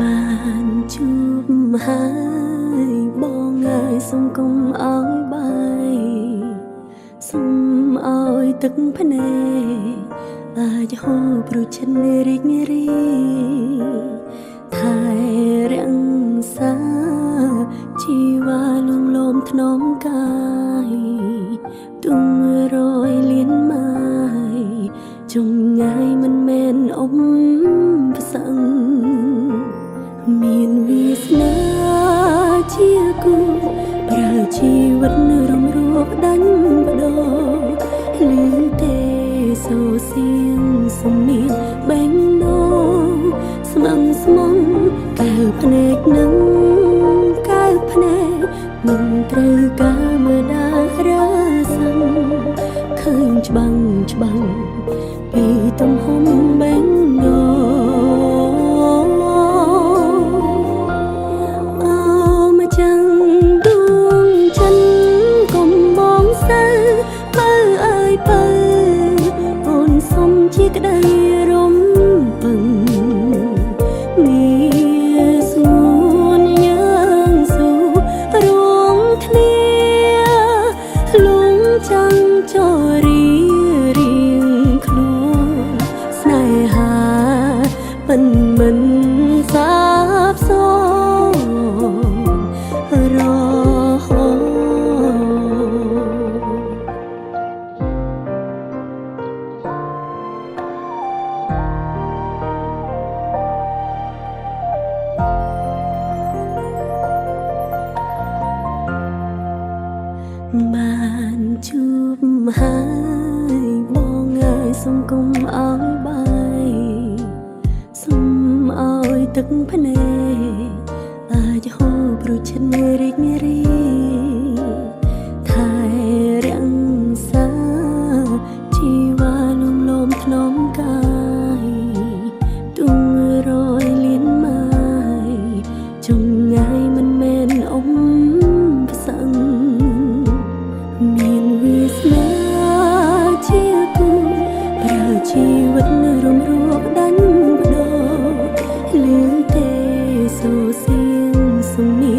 បានជួបហើយបងអើយសុំកុំឲ្យបាយសុំឲ្យទឹកភ្នែកអាចហូរប្រឈិនរីករាយថែរក្សាជីវ៉ាលងលោមថ្នមកាយទុំរយលានម៉ាយចម្ងាយមិនមែនអ៊ំផ្សឹងមានវាសនាជាគូប្រើជីវិតរំរួបដាញ់បដោឮទេសូសៀងសំនៀងបេងដងស្មឹងស្មងកែវភ្នែកនឹងកែវភ្នែកមិនត្រូវការមើដារាសឹងឃើញច្បាំងច្បាំងពីទំហំបេងដង អោមចាំងដួងចិនកុំបងសៅបើអើយបើអូនសុំជាក្តីរំពឹងមីស្ងួនយ៉ាងស៊ូរួមគ្នាលងចាំងចរីរៀងខ្លួនស្នេហាប៉ិនមិនសាបសូន្យរហូត បានជួបហើយបងអើយសុំកុំឲ្យបាយសុំឲ្យទឹកភ្នែកអាចហូរប្រឈិនរីករាយថែរក្សាជីវ៉ាលងលោមថ្នមកាយទុំរយលានម៉ាយចម្ងាយមិនមែនអ៊ំផ្សឹង មានវាសនាជាគូប្រើជីវិតរំរួបដាញ់បដោឮទេសូសៀងសំនៀ